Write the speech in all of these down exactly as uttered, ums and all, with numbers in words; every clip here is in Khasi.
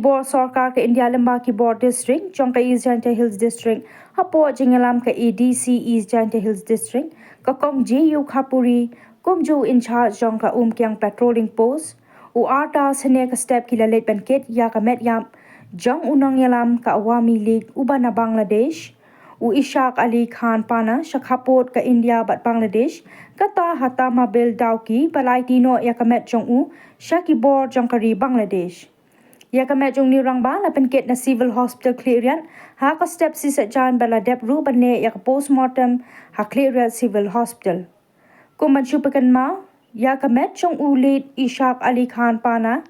Bor Sorkar ka India lyngba ki Bor District jong ka East Jaintia Hills District, hapoh jingïalam ka A D C East Jaintia Hills District, ka Kong J U Khapuri, kumjuh in charge jong ka Umkiang Patrolling Post, u Arta Sene ka step ki la leit ban kit ïa ka met ïap jong u nongïalam ka Awami League uba na Bangladesh, u Ishaq Ali Khan Pana sha khappud ka India bad Bangladesh, kata ha Tamabil Dawki ba la aiti noh ïa ka met jong u sha ki bor jong ka ri Bangladesh. Ïa ka met jong une u rangbah la pynkit na Civil Hospital Khliehriat ha ka step shi saitjaiñ bad la dep ruh ban leit ïa ka postmortem ha Khliehriat Civil Hospital. Kum ban shu pynkynmaw, ïa ka met jong u late Ishaq Ali Khan Pana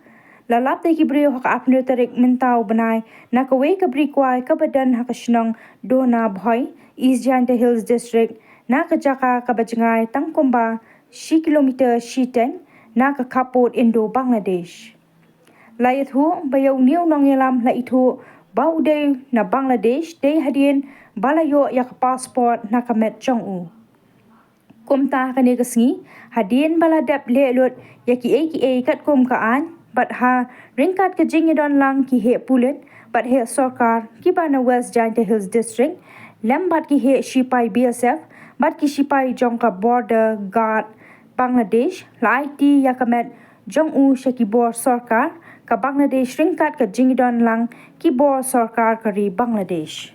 la lap da ki briew ha ka arphew tarik mynta u bnai na kawei ka bri kwai kaba don ha ka shnong Dona Bhoi, East Jaintia Hills District, na ka jaka kaba jngai tang kumba shi kilometer shiteng na ka khappud Indo-Bangladesh. La ïathuh ba ïa une u nongïalam la ithuh ba u dei na Bangladesh dei hadien ba la ïoh ïa ka passport na ka met jong u. Kumta ha kane ka sngi, hadien ba la dep leh lut ïa kiei kiei katkum ka aiñ, bad ha ryngkat ka jingïadon lang ki heh pulit bad heh sorkar kiba na West Jaintia Hills District, lem bad ki heh shipai B S F bad ki shipai jong ka Border Guard Bangladesh, la aiti ïa ka met jong u sha ki bor sorkar ka Bangladesh ryngkat ka jingïadon lang ki bor sorkar ka ri Bangladesh.